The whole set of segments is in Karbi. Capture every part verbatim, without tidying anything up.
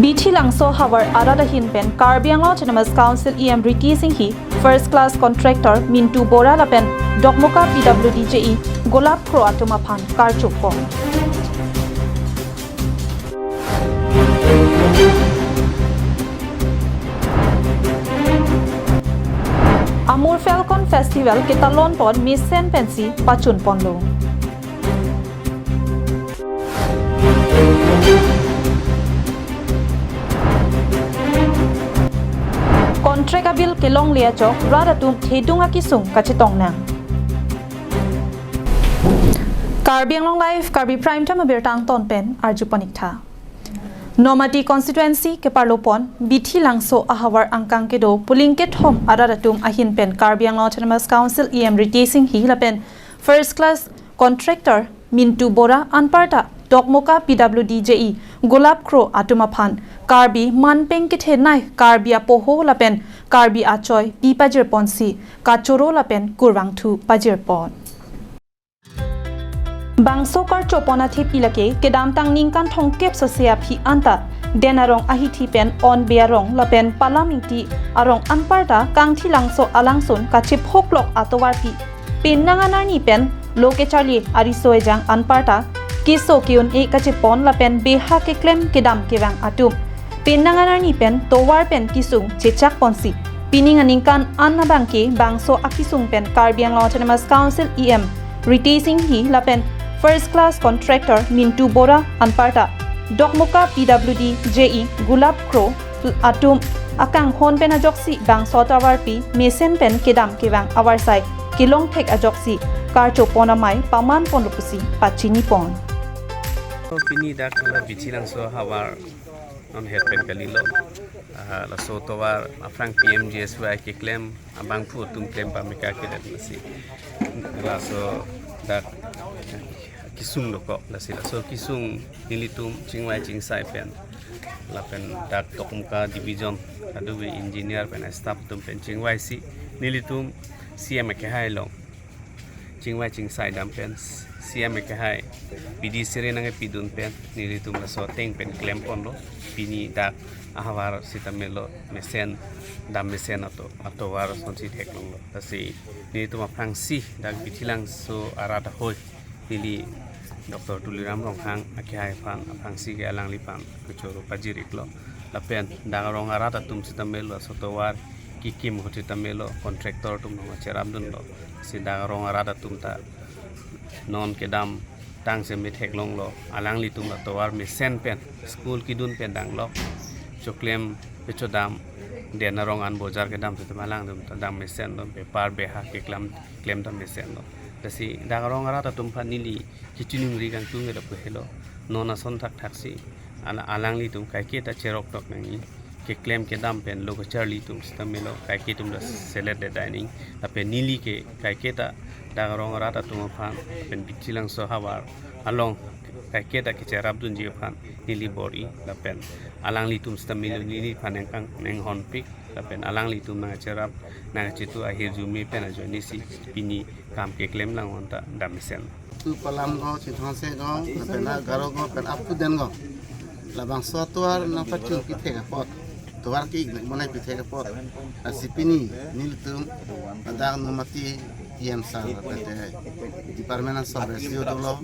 Bithi Langso havar arat ahin pen Karbi Anglong Autonomous Council E M Riti Singhi, First Class Contractor Mintu Bora lapen Dokmoka P W D J E Golap Kro atum aphan karchopon. Amur Falcon Festival ketalonpon mesen pensi pachunponlo. Contract abill kelongle ajok rat atum thedung akisung kachetong nang. Karbi Anglong Live, Karbi Prime Time abirta angton pen arjupon ik tha. Nomati constituency keparlopon Bithi Langso ahavar angkang kedo polling kethom arat atum ahin pen Karbi Anglong Autonomous Council E M Riti Singhi lapen First Class Contractor Mintu Bora anparta Dokmoka P W D J E Golap Kro atum aphan Karbi manpeng kethenei, Karbi apoho lapen Karbi achoi pi pajirponsi kachoro lapen kurvangthu pajirpon. Bangso karchopon athip ilake kedamtang ningkan thomkep sose aphi anta Den Arong ahithi pen Onbe Arong lapen Palam Ingti Arong anparta Kangthi Langso alangsun kachephoklok atovarpi penang anarni pen lo kecharli ariso ejang anparta keso ke-un-e kachepon lapen beha keklem kedam kevang atum penang anarni pen tovar pen kisung chechakponsi pining aningkan an abangke bangso akisung pen Karbi Anglong Autonomous Council E M Riti Singhi lapen First Class Contractor Mintu Bora anparta Dokmoka P W D J E Golap Kro atum akanghon pen ajoksi bangso atovarpi mesen pen kedam kevang avarsai kelongthek ajoksi karchopon amei pamanponlo pusi pachinipon. Pini dak la Bithi Langso havar non het pen kalilo. Ah, laso tovar aphrang P M G S Y keklem abangphu atum klem pameka kedet masi. Laso dak kisung dokok, lasi laso kisung nelitum chingvai chingsai pen lapen dak Dokmoka division adubi engineer pen staff atum pen chingvaisi nelitum C M akehai along chingvai chingsai dam pen C M akehai P D C re nangpidun pen nelitum laso ateng pen klemponlo. Pini dak ahavar sitame lo mesen, dam mesen ato, atovar sonsi theklonglo. Lasi nelitum aphrangsi dak Bithi Langso arat ahoi neli Doctor Tuliram Ronghang akehai aphan aphrangsi ke alangliphan kachoro pajir-iklo. Lapen dak arong arat atum sitame lo laso tovar kekim ahut sitame lo contractor atum nangcherapdunlo. Si dak arong arat atum ta non kedamtang seme theklonglo, alanglitum la tovar mesen pen school kedun pen danglok, choklem pechodam, Den Arong an bojar kedam sitame alangtum ta dam mesenlo, bepar beha keklem, klem dam mesenlo. Lasi dak arong arat atum aphan neli kachiningri kangtung ke lapu helo, non ason thakthaksi ala, alanglitum kaiketa cheroktok nangji, keklem kedam pen lo kacharli atum sitame lo kaike atum ta selet-det daining, lapen neli ke kaiketa dak arong arat atum aphan pen Bithi Langso havar along kaiketa kecherapdunji aphan neli bor-i, lapen alanglitum sitame lo neliphan nangkang nanghonpik, lapen alanglitum nangcherap nangchitu ahirjume pen ajoinesi pini kam keklem langhon ta dam mesen. Tu Palam go, Chinthong se go, lapen Garo go, pen up to Den go. Labangso atovar nangpachun pithek apot, tovar ke-ik mek monai pithek apot, lasi pini nelitum ladak Nomati E M sir lapen te department asor S D O dolo,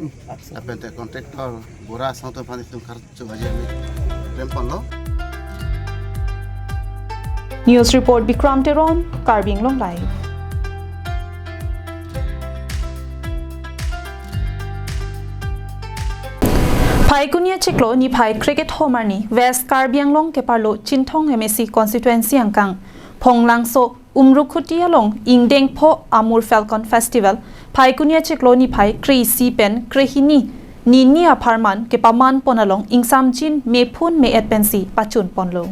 lapen te contractor Bora asong atum aphan itum kar Chubaji ami remponlo. News report Bikram Teron, Karbi Anglong Live. Phaikuni achiklo niphai krekethom arni West Karbi Anglong keparlo Chinthong M A C constituency angkang Phonglangso Umrukhuti along ingdeng pho Amur Falcon Festival Phaikuni achiklo niphai kre-isi pen krehini nini apharman kepamanpon along ingsamjin mephun me-et pensi pachunponlo.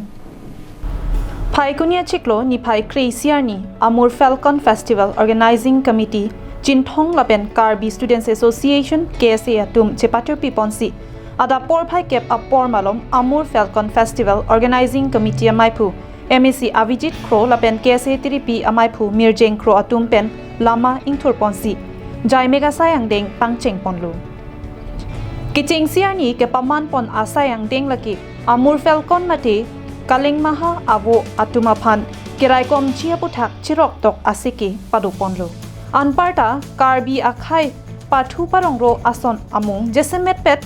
Phaikuni achiklo niphai kre-isi arni Amur Falcon Festival Organizing Committee Chinthong lapen Karbi Students Association, K S A, atum chepathurpiponsi adap porphai kep apor malom Amur Falcon Festival Organizing Committee amaiphu M A C Avijit Kro lapen K S A tiripi amaiphu Mirjeng Kro atum pen lama ingthurponsi jaimek asai angdeng pangchengponlo. Kechengsi arni kepamanpon asai angdeng lake Amur Falcon mate Kalengmaha avo atum aphan keraikomji aputhak chiroktok aseke padoponlo. Anparta Karbi akhei pathu parongro ason amung jasemetpet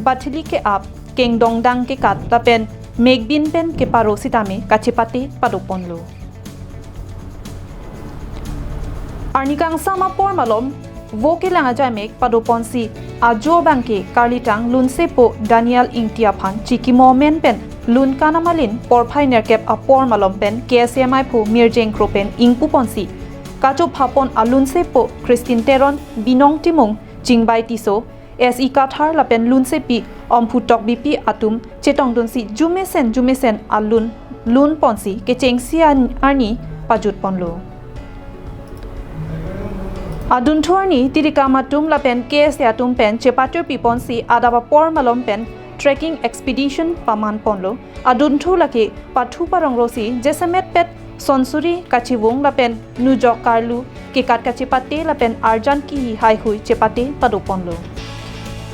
bathili ke-ap, kengdongdang kekat lapen mekbin pen keparo sitame kachepate padoponlo. Arni kangsam apor malom vo kelang ajaimek padoponsi ajo abangke karlitang lunsepo Daniel Ingti aphan chikimo amen pen lun kan amalin porphai nerkep apor malom pen K S A M I phu Mirjeng Kro pen ingpuponsi kachophapon alunsepo Christine Teron, Binong Timung, Chingbai Tisso, S E Kathar lapen lunsepi Omphu Tokbipi atum chetongdunsi jumesen jumesen alun lunponsi kechengsi an-, arni pajutponlo. Adunthu arni tirikam atum lapen K S A atum pen chepatirpiponsi adap apor malom pen trekking expedition pamanponlo. Adunthu lake pathu parongrosi jasemetpet sonsuri kachivung lapen nujok karlu kekat kachepate lapen arjan kihi haihui chepate padoponlo.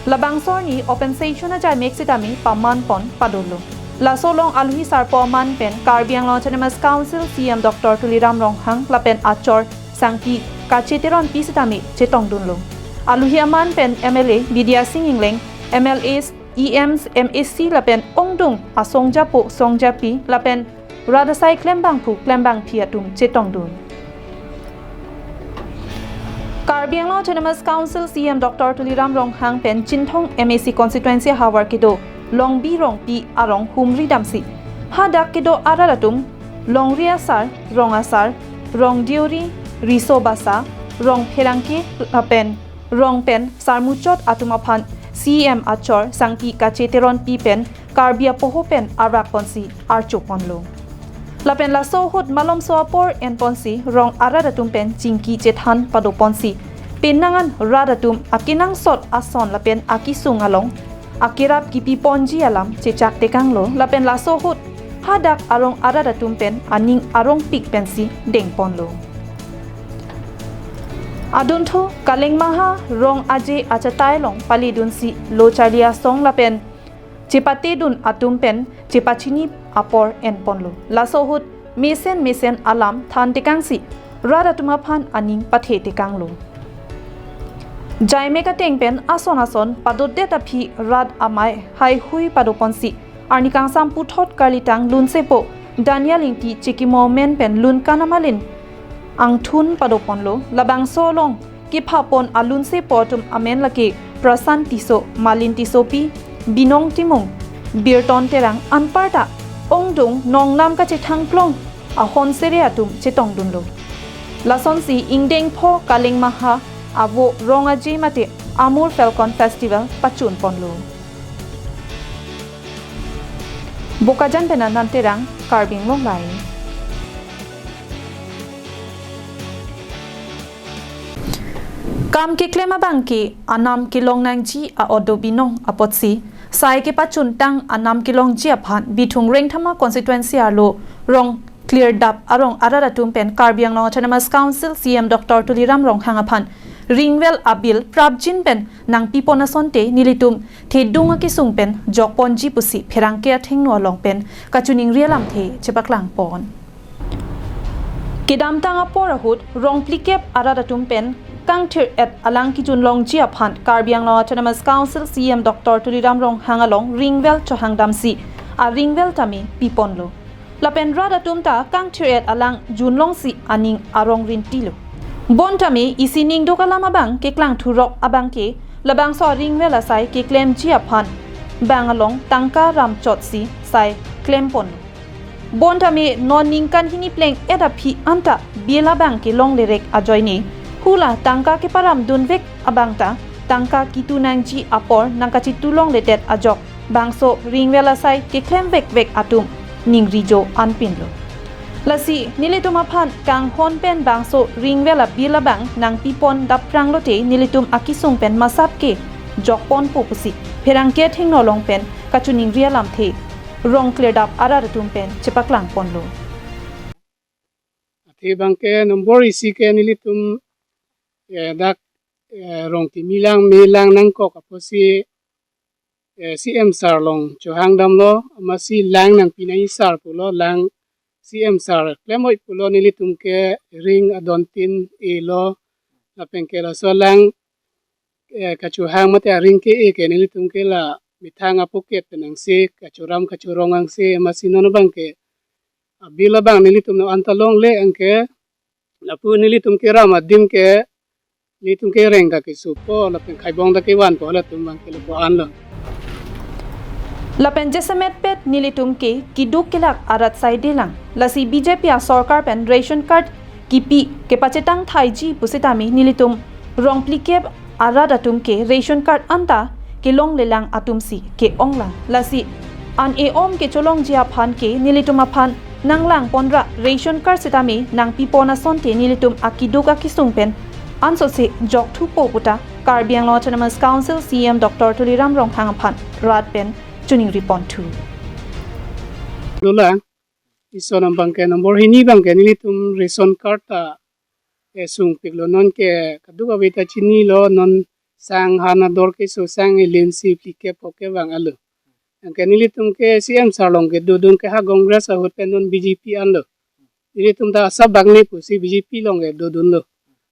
Labangso arni open session ajaimek sitame pamanpon padolo. Laso along aluhi sarpo aman pen Karbi Anglong Autonomous Council C E M Doctor Tuliram Ronghang lapen achor Sangpi Kache Teronpi sitame chetongdunlo. Aluhi aman pen M L A Bidya Sing Engleng, M L As, E Ms, M A C lapen ongdung asongjapo songjapi lapen rat asai klembangphu klembangphi atum chetongdun. Karbi Anglong Autonomous Council C E M Doctor Tuliram Ronghang pen Chinthong M A C constituency havar kedo Longbi Rongpi arong humri damsi hadak kedo arat atum Longri asar, Rong asar, Rong deori, Riso basa, Rong pherangke lapen Rong pen sarmuchot atum aphan C E M achor Sangpi Kache Teronpi pen Karbi apoho pen arvakponsi archoponlo. Lapen laso ahut malomso apor enponsi rong arat atum pen chingki chethan padoponsi penang an rat atum akenangsot ason lapen akesung along akerap kipiponji alam chechak tekanglo lapen laso ahut hadak arong arat atum pen aning arongpik pensi dengponlo. Adunthu Kalengmaha Rong Aje achatai along paledunsi lo charli asong lapen chepatedun atum pen chepachini apor enponlo. Laso ahut mesen mesen alam than tekangsi rat atum aphan aning pathe tekanglo. Jaimek ateng pen ason ason padodet aphi rat amei haihui padoponsi arni kangsam puthot karlitang lunsepo Daniel Ingti chikimo amen pen lun kan amalin angthun padoponlo. Labangso along kephapon alunsepo atum amen lake Prasan Tisso, Malin Tissopi, Binong Timung, Birton Terang anparta ongdung nongnam kachethangklong ahon sere atum chetongdunlo. Lasonsi ingdeng pho Kalengmaha avo Rong Aje mate Amur Falcon Festival pachunponlo. Bokajan pen Anand Terang, Karbi Anglong Live. Kam keklem abangke anam kelong nangji a-odo binong apotsi sai kepachuntang anam kelongji aphan Bithung Rengthama constituency arlo Rong Klirdap arong arat atum pen Karbi Anglong Autonomous Council C E M Doctor Tuliram Ronghang aphan ringvil abill prapjin pen nangpipon asonte nelitum thedung akesung pen jokponji pusi pherangke athengno along pen kachiningri alamthe chepaklangpon. Kedamtang apor ahut rong phlikep arat atum pen kangthir-et alang kijun longji aphan Karbi Anglong Autonomous Council C E M Doctor Tuliram Ronghang along ringvil chohangdamsi aringvil tame piponlo. Lapen rat atum ta kangthir-et alang junlongsi aning arong rintilo. Bontame isi ningduk alam abang keklangthurok abangke labangso aringvil asai keklemji aphan bank along tangka ramchotsi sai klempon. Bontame non ningkan hini pleng-et aphi anta bill abangke longlerek ajoine hula tangka keparamdunvek abangta tangka kitu nangji apor nangkachitulongledet ajok bangso ringvil asai keklemvekvek atum ningri jo anpinlo. Lasi nelitum aphan kanghon pen bangso ringvil abill abang nangpipon dapranglote nelitum akesung pen masap ke jokponpo pusi pherangke athengno along pen kachiningri alamthe Rong Klirdap arat atum pen chepaklangponlo. Athe abangke nombor isi ke nelitum, eh, dak, eh, rong kimi lang me lang nangkok apotsi eh, C M sir along chohang damlo, amatsi lang nangpi nangji sir pulo, lang C M sir klem-oi pulo, nelitum ke ring adon tin e lo, lapen ke laso lang, eh, kachohang mate aring ke-e ke nelitum ke la methang apocket pen angse, kachoram kachorong angse, amatsi non abang ke a-bill abang nelitum non anta longle, anke lapu nelitum ke ram adim ke nelitum ke reng ta kesopo lapen khaibong ta kevanpo, latum abang ke lapu anlo. Lapen jasemet pet nelitum ke keduk kelak arat saidelang, lasi B J P asorkar pen ration card kipi kepachetang thaiji pusitame nelitum rong phlikep arat atum ke ration card anta kelonglelang atumsi ke-onglang, lasi an e-om kecholongji aphan ke nelitum aphan nanglangponra, ration card sitame nangpipon asonte nelitum akeduk akesung pen ansose jokthupo puta Karbi Anglong Autonomous Council C E M Doctor Tuliram Ronghang aphan rat pen choningriponthu. Lola, ison abang ke number hini abang ke nelitum ration card ta, eh, sungpiklo, non ke kadokave ta chinilo, non sang han ador keso sang elinsi phlikep phokep vang alo. Anke nelitum ke C M sir along ke dodun ke ha Congress ahut pen non B J P anlo. Nelitum ta asap bang ni pusi B J P along ke dodunlo.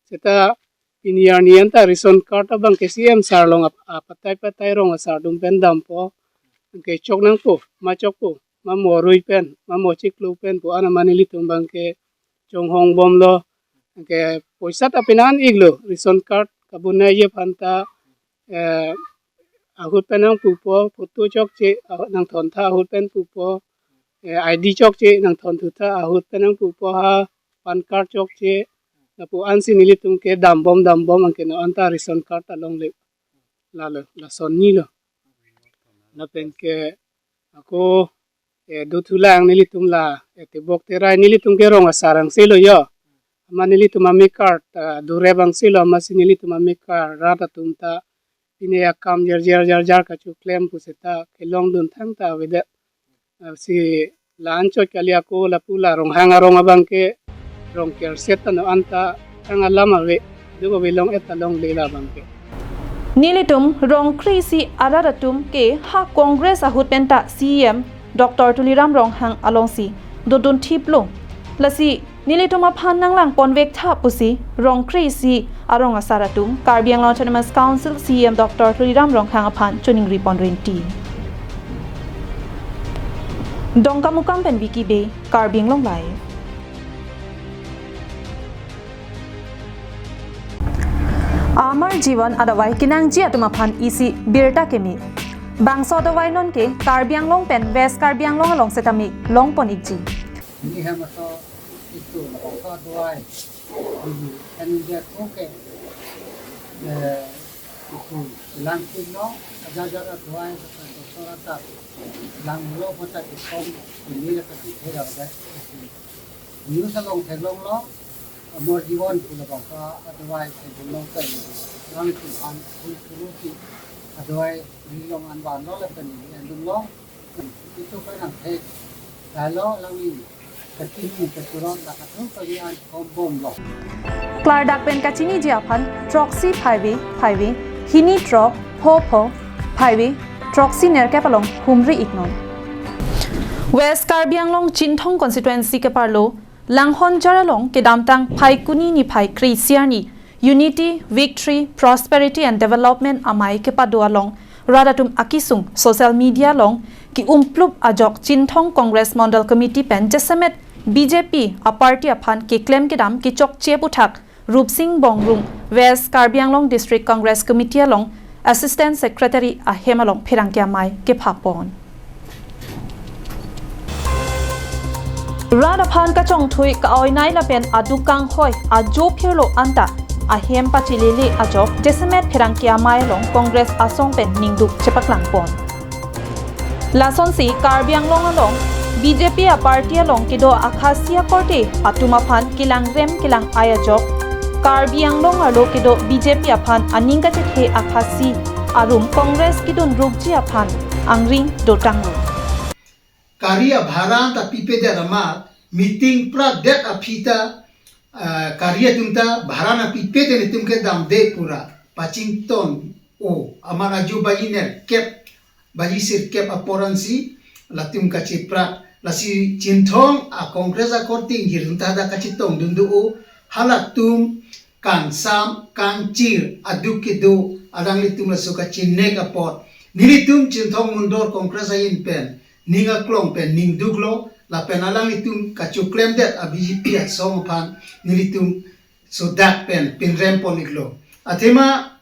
Seta pini arni anta ration card abang ke C M sir along ap-, apatai patai rong asar atum pen dampo. Anke chok nangpo, ma chokpo, ma mo rui pen, ma mo chiklo pen pu an amat nelitum abang ke chonghong bomlo. Anke poisa ta penan iklo, ration card kabonai ji aphan ta, eh, ahut pen nangpupo, photo chokche, ah, nangthontha ahut pen pupo, eh, I D chokche, nangthonthutha ahut pen nangpupo, ha PAN card chokche, lapu ansi nelitum ke dambom dambom anke non anta ration card ta longle. Lalo, lason ni lo. Lapen ke ako, eh, dothulang nelitum la, eh, tebok terai nelitum ke rong asar angse lo yo. Amat nelitum ame card, ah, durep angse lo, amatsi nelitum ame card rat atum ta pine akam jarjar jarjar kachoklem puseta kelongdun thangta avedet. Ah, si la-an chot kali, ako lapu la Ronghang arong abang ke rong kerset ta non anta thang alam ave, duk ave long-et ta longle labang ke. Nelitum rong kre-isi arat atum ke ha Congress ahut pen ta C E M Doctor Tuliram Ronghang alongsi dodun thiplo. Lasi nelitum aphan nanglangponvektha pusi rong kre-isi arong asar atum Karbi Anglong Autonomous Council C E M Doctor Tuliram Ronghang aphan choningriponrinti. Dongkamukam pen Vicky Bey, Karbi Anglong Live. Amar Jivan adavai kenangji atum aphan isi birta keme. Bangso adavai non ke Karbi Anglong pen West Karbi Anglong along setame longpon ikji. Ini hem aso itu, bangso adavai. Ini kan dia oke. Eh, itu langpinlo, ajajar adavai, doktor atat. Langlo, mata ikom, ini akan dihera. News along theklonglo, Amar Jivan pu labangso adavai theklonglo, kan lang Tuhan, pul pulusi adavai rilong anvanlo lapen endunglo. Itu kan ang thek, lalo lang ini, kachini kachurot la kathum kali an kombomlo. Klardak pen kachiniji aphan throksi phaivi phaivi, hini throk, pho pho, phaivi, throksi nerkep along humri iknon. West Karbi Anglong Chinthong constituency keparlo Langhonjar along kedamtang Phaikuni niphai kre-isi arni Unity, Victory, Prosperity and Development amei kepado along rat atum akesung social media along ke-umplup ajok Chinthong Congress Mondol Committee pen jasemet B J P a-party aphan keklem kedam kechokche aputhak Rupsing Bongrung, West Karbi Anglong District Congress Committee along Assistant Secretary ahem along pherangke amei kephapon. Rat aphan kachongthui ka-oinei lapen aduk kanghoi ajo phirlo anta ahem pachelele ajok jasemet pherangke amei along Congress asong pen ningduk chepaklangpon. Lasonsi Karbi Anglong along B J P a-party along kedo akhasi akorte atum aphan kelangrem kelang-ai ajok, Karbi Anglong arlo kedo B J P aphan aning kachethe akhasi arum Congress kedun rukji aphan angring dotanglo. Gari abhara ta pipedet amat, meeting pradet aphi ta, ah, gari atum ta bhara nangpipedet, netum ke damde pura, pachington o, amat ajo baji nerkep baji sirkep apor ansi latum kachiprat. Lasi Chinthong a Congress akorte ingjir atum ta hadak kachetongdun do-o, halatum kangsam kangchir aduk kedo alanglitum laso kachinek apot nelitum Chinthong Mondol Congress ahin pen ning aklong pen ningduklo, lapen alanglitum kachoklemdet a B J P asong aphan nelitum sodak pen pinrem pon-iklo. Athema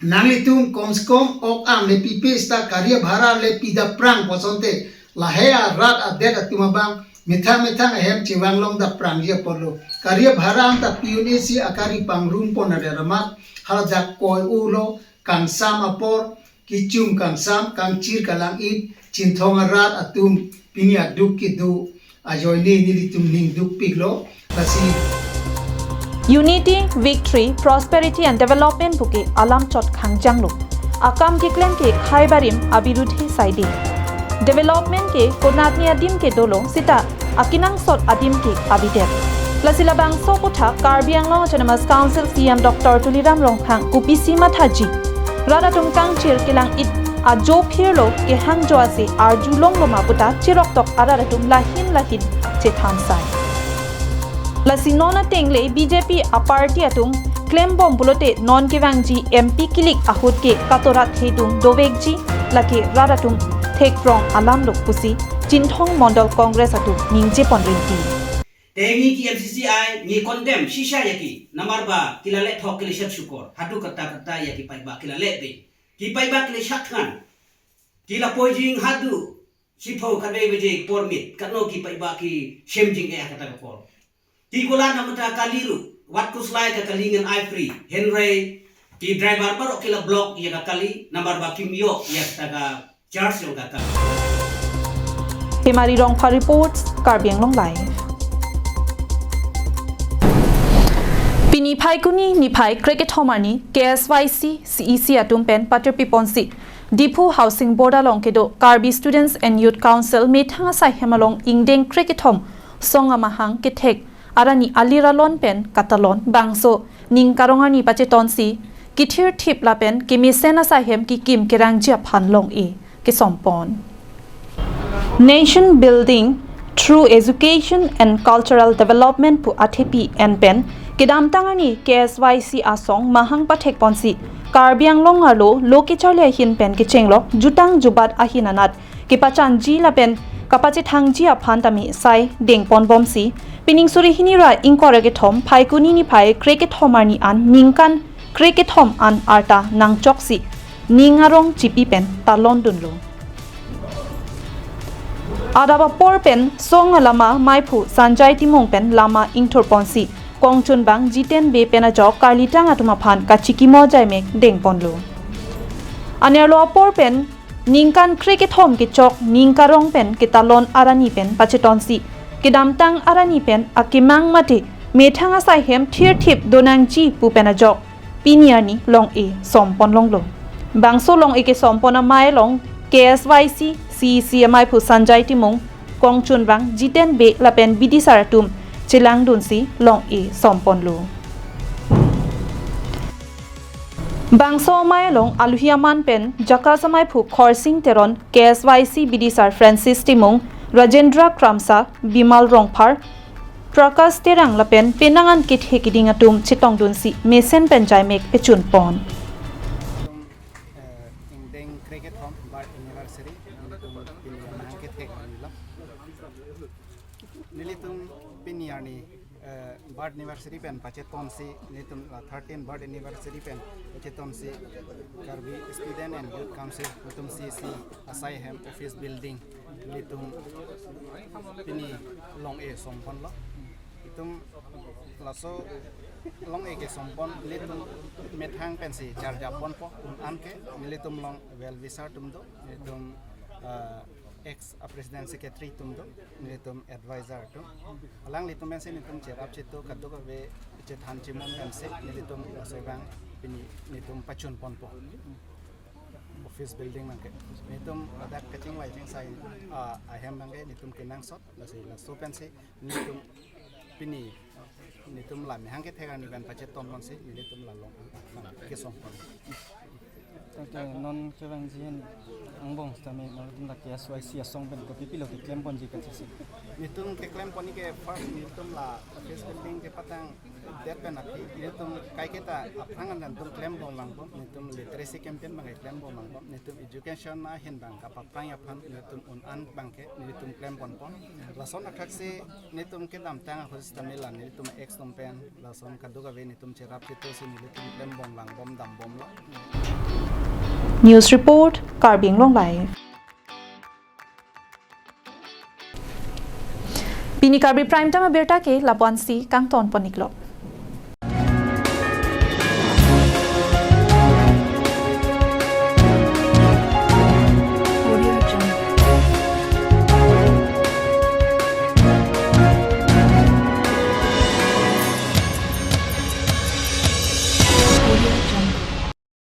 nanglitum komse kom ok-am le pipe seta gari bhara le pidapprang pu asonte lahei arat adet atum abang methang methang ahem chevang long dapprangji apotlo. Gari bhara anta pi-un-e si agari pangrum pon adet amat hala jakoi-olo, kangsam apor, kechum kangsam, kangchir kalang-it, Chinthong arat atum pini aduk kedo ajoine nelitum ningdukpiklo. Lasi Unity, Victory, Prosperity and Development pu ke alam chot khangjanglo. Akam keklem ke khei barim abirudhe saide. Development ke konatne adim ke dolo seta akenangsot adim ke abidet. Lasi labangso aputhak Karbi Anglong Autonomous Council C E M Doctor Tuliram Ronghang kopisi mathaji. Rat atum kangchir kelang-it ajo phirlo, kehangjo ase arjulonglo ma puta cheroktok arat atum lahin lahin chethan sai. Lasi non ateng le B J P a party atum klembom pulote non kevangji M P kilik ahut ke katorat hedung dovekji, lake rat atum thekprong alamlo pusi Chinthong Mondol Congress atum ningje pon rinti. Te ngi ke M C C I ngi condemn sisa ya ke, namar ba ke la le thok ke le sat sukor, hadu kata kata ya ke paibak ke la le be, ke paibak ke le sat khan, ke la poi jing hadu sipho kave baje por mit, kano ke paibak ke sem jing eh kata ke por. Ke kola namata kali ru, wat kuslai ka kali ngan ai free, henrei ke driver baroh ke la block ya ka kali, namar ba kim yo ya kata ka charge yong kata. Hemari Rongphar reports, Karbi Anglong Live. Pini Phaikuni niphai krekethom arni K S Y C C E C atum pen patirpi ponsi Diphu Housing Board along kedo Karbi Students and Youth Council methang asai hem along ingdeng krekethom song amahang kethek arani alir alon pen katalon bangso ning karong arni pachetonsi kethirthip lapen kemesen asai hem kekim kerangji aphan long-e kesompon. Nation Building Through Education and Cultural Development pu athepi en pen kedamtang arni K S Y C asong mahang pathek ponsi Karbi Anglong arlo lo kecharli ahin pen kechenglok jutang jubat ahin anat kepachanji lapen kapachethangji aphan tame sai dengpon bomsi pining suri hini ra ingkoi ra kethom Phaikuni niphai krekethom arni an ningkan krekethom an arta nangchoksi ning arong chipi pen talondunlo. Adap apor pen song alama maiphu Sanjay Timung pen lama ingthur ponsi kongchunbang Jiten Bey pen ajok karlitang atum aphan kachikimo jaimek dengponlo. Anerlo apor pen ningkan krekethom kechok ning karong pen ketalon arani pen pachetonsi kedamtang arani pen akemang mate methang asai hem thirthip donangji pu pen ajok pini arni long-e sompon longlo. Bangso long-e kesompon amei along K S Y C C E C amaiphu Sanjay Timung, kongchunbang Jiten Bey lapen bidisar atum chelangdunsi long-e somponlo. Bangso amei along aluhi aman pen JACAS amaiphu Khorsing Teron, K S Y C bidisar Francis Timung, Rajendra Kramsa, Bimal Rongphar, Prakash Terang lapen penang an kethe keding atum chetongdunsi mesen pen jaimek pechunpon. Eh, ingdeng krekethom birth anniversary nelitum pini arni lo. Nelitum pini arni, eh, birth anniversary pen pachetonsi nelitum la thirteen birth anniversary pen pachetonsi Karbi Student and Youth Council nelitum C C asai hem office building nelitum pini long-e somponlo. Itum laso long-e kesompon nelitum methang pensi charjaponpo, un anke nelitum along well wisher atum do, nelitum, ah, ex president secretary atum do, nelitum advisor atum. Alanglitum pensi nelitum cherap chetu kadokave chethan chimum pensi nelitum laso abang pini nelitum pachunponpo. Office building abangke. Nelitum ladak kachingvai chingsai, ah, ahem abangke nelitum kenangsot, lasi laso pensi nelitum pini nelitum la mehang kethek arni pen pachetonponsi nelitum la long-e kesompon. Tangte non kevangji an angbong sitame nangtum la K S Y C asong pen kopipilo keklem ponji kachisi? Netum keklem pon ke first netum la office building kepatang det pen aphi netum kaiketa aphrang an netum klem bom vangbom, netum literacy campaign abang klem bom vangbom, netum education ahin abang kapaphrang aphan netum un-an abang ke netum klem ponpon. Lason athaksi netum kedamtang ahut sitame la netum ex atum pen lason kadokave netum cherap chito si netum klem bom vangbom dambomlo. News report, Karbi Anglong Live. Pini Karbi Prime Time abirta ke lapu-ansi kangton pon-iklo.